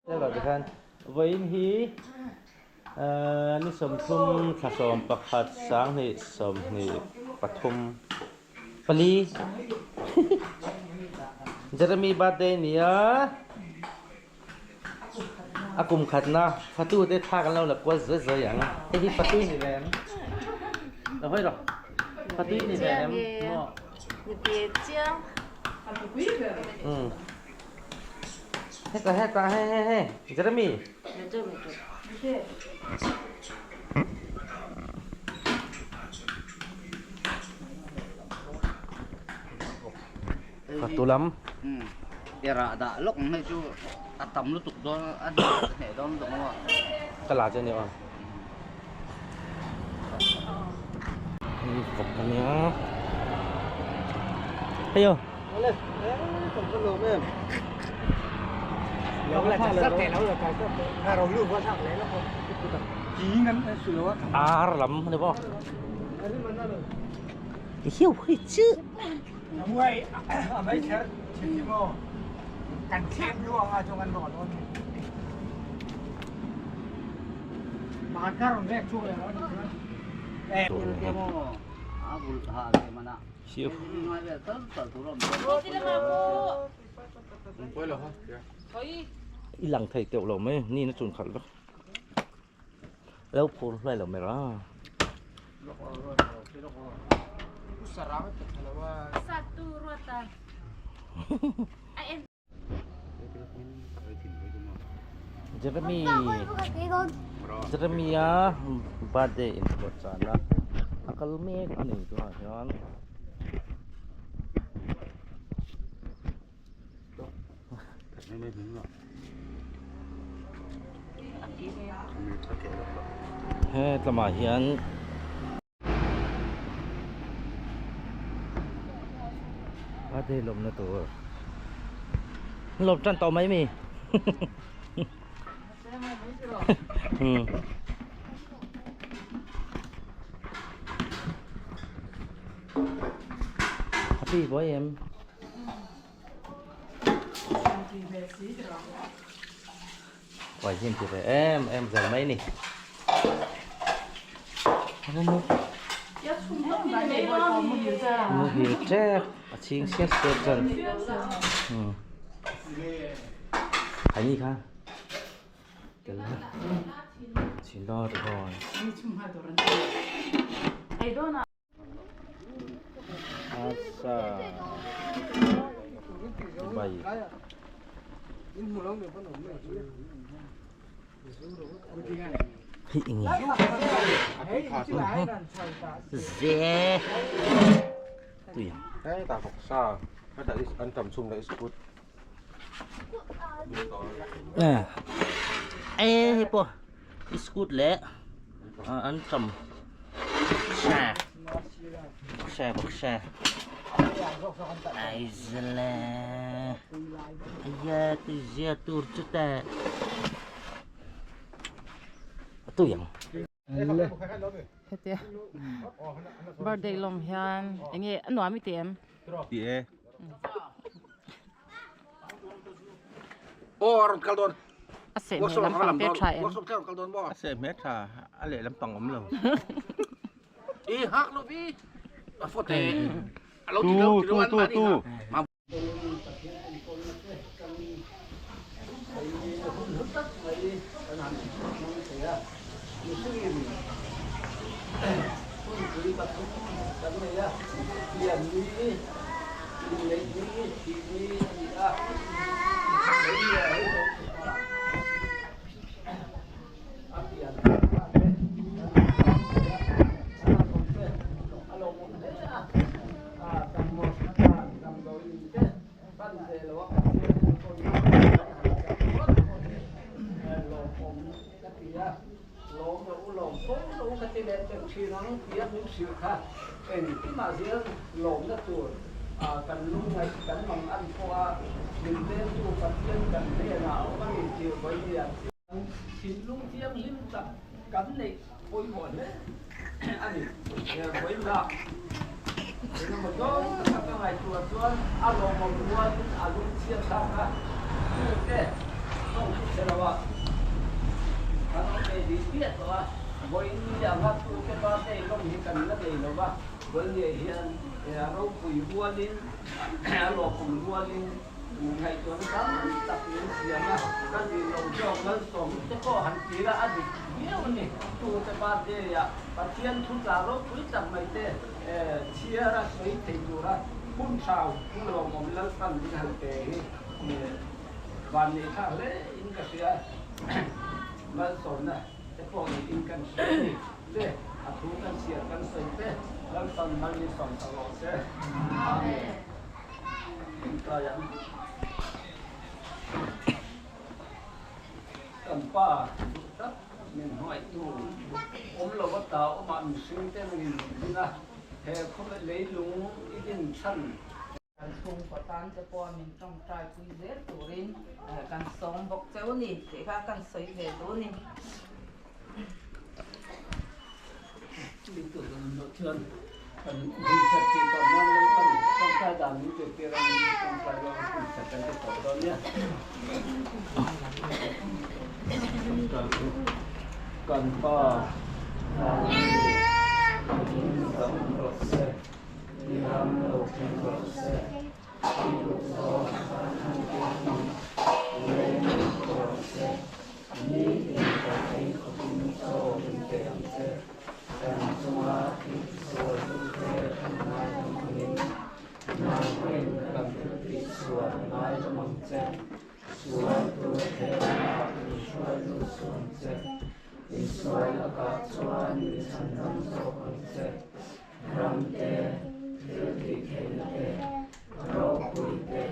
Tikhan vawiin hi ni 30 thla 11 2023 pali Jeremy birthday ni a a kum khatna fatu te thla kan lo la kual zuai zuai ang hei hi fatu ni ve em lo hawi rawh fatu ni ve em maw Heta heta he he he Jeremy. Fatu lam. Era dah lok ang hei chu a tam lutuk dawn a hneh dawn lutuk ang aw. Ka la che ni aw. Hei vawk ania. Hei aw. Ar lam ani maw? Hiu hei chu. I lang thei teuh lo mai ni na chun khalh vek lo phur hluai lo mai ra Jeremy Jeremy a birthday inpuahchahna a kal mek a ni tunah hian hetlamah hian birthday lawmna tur lawm tan tawh mai mi happy boy em Quay hiên thì phải em em giờ mấy nè Muhil tep a chhing siat siat chuan umm ani kha tel chhin dawn a tihawng asa bai Hei eng ze tui ang. Hei ta vawk sa heta an tam chhung leh iskut. E hei pawh iskut leh an tam sa sa vawk sa aizale aya tui zia tur chu ta tui ang. Hetia birthday lawm hian enge a nuam i ti em? Ti e. Aw a rawn kal dawn. A seh hmel lampang te tha em? A seh hmel tha a leh lampang awm lo. I hak lo vi. A fote. A lo ti lo ti lo an mahni kha. Tawng chhe lo a, kan awm ve dih piah tawh a, vawiin ni anga tute birthday lawm hi kan la nei lo va, Vawiin hian a ropui rualin a lawmawm rualin ngaihtuahna tam tak min siam a, ka nih loh zawk Malsawm te pawh han tir a, a dik viau a ni. Tute birthday ah Pathian thu tla ropui tak mai te chhiar a sawi thei tura hun tha hun lawmawm Lalpan min han pe hi Van nei thlak hle in ka hria, malsawmna te pawh niin kan hria a ni. Le, a thu kan chhiar kan sawi te Lalpan mal ni sawm ta rawh se. Amen. Tlai ang. Kan pa duh tak min hmangaihtu awm lo a ta awmah mihring te min din a, he khawvel leilung i din chhan. Kan chhungkaw tan te pawh min tawngtai pui zel turin kan sawm bawk cheu a ni tih kha kan sawi ve duh a ni. Kan pa I ram lo thleng rawh se, i duhzawng kha an tih in lei min pe rawh se, ni tin kan ei khawpin chaw min pe ang che, kan chunga thil sual tute kan ngaidam angin, nangin kan thil tih sual ngaidam ang che, sual tur thehna min hruai lut suh ang che, i sual lakah chuan min chhandam zawk ang che. Ram te, thil tih theihna te, ropui te,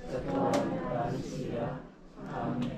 chatuan kan si a. Amen.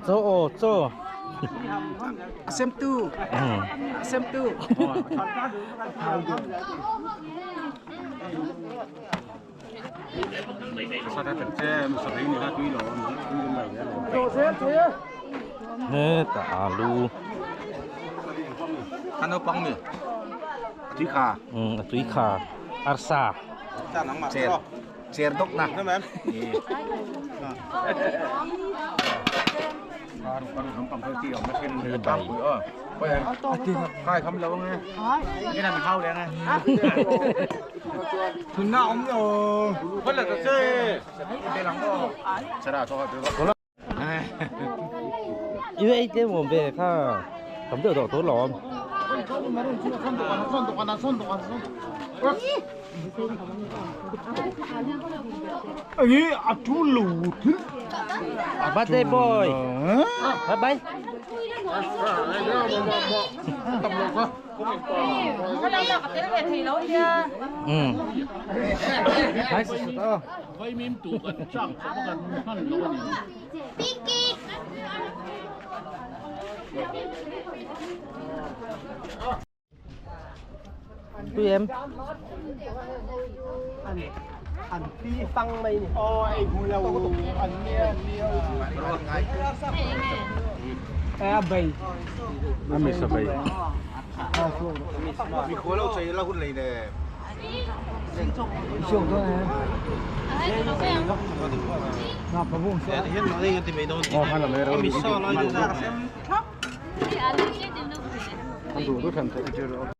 Cho ô cho. Xem tu. Xem tu. He ta alu. Tui kha. Tui kha. Arsa. Cher. Cher dok na. Yêu ấy cái mồm về kha cầm được đồ tốt lắm. Birthday boy. Bye bye. Tui em. Mi khua lo chei la hun lei ne.